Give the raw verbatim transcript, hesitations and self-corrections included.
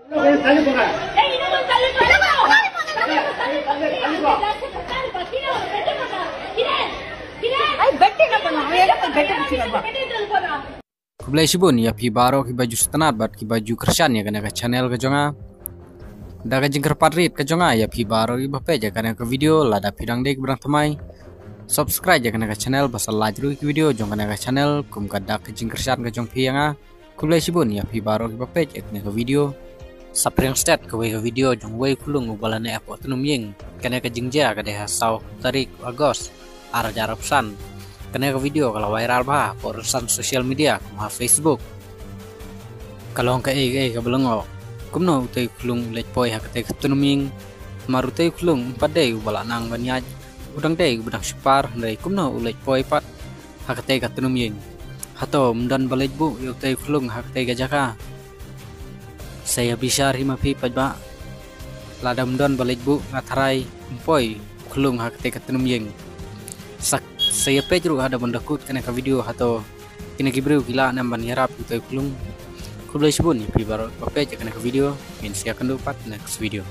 Khublei shibun ïa phi baroh kiba ju sngewtynnat bad kiba ju kyrshan ïa kane ka channel ka jong nga. Da ka jingkyrpad rit ka jong nga ïa phi baroh kiba peit ïa kane ka video, lada phi dang dei kiba dang thymmai, subscribe ïa kane ka channel bad sa like ruh ïa ki video jong kane ka channel kum ka dak ka jingkyrshan ka jong phi ïa nga. Khublei shibun ïa phi baroh kiba peit ïa kane ka video. Sa pyrshang stet kawei ka video jong uwei u khyllung uba la neh hapoh tnum ïing. Kane ka jingjia ka dei ha saw tarik August ar hajar arphew san. Kane ka video ka la viral bha hapoh rynsan social media kum ha Facebook. Ka long kaei kaei kaba lyngngoh. Kumno utei u khyllung u leit poi ha katei ka tnum ïing? Namar utei u khyllung um pat dei uba la nang ban ïaid, u dang dei uba dang shipar, hynrei kumno u leit poi pat ha katei ka tnum ïing? Hato um don ba leit buh ïa utei u khyllung ha katei ka jaka? Sa ïa bishar hi ma phi paidbah. Lada um don ba leit buh, nga tharai um poi u khyllung ha katei ka tnum ïing. Sa, sa ïa peit ruh haduh ban da kut kane ka video, hato kine ki briew ki lah ne em ban ïarap ïa utei u khyllung. Khublei shibun ïa phi baroh ba peit ïa kane ka video. Ngin sa ïakynduh pat next video.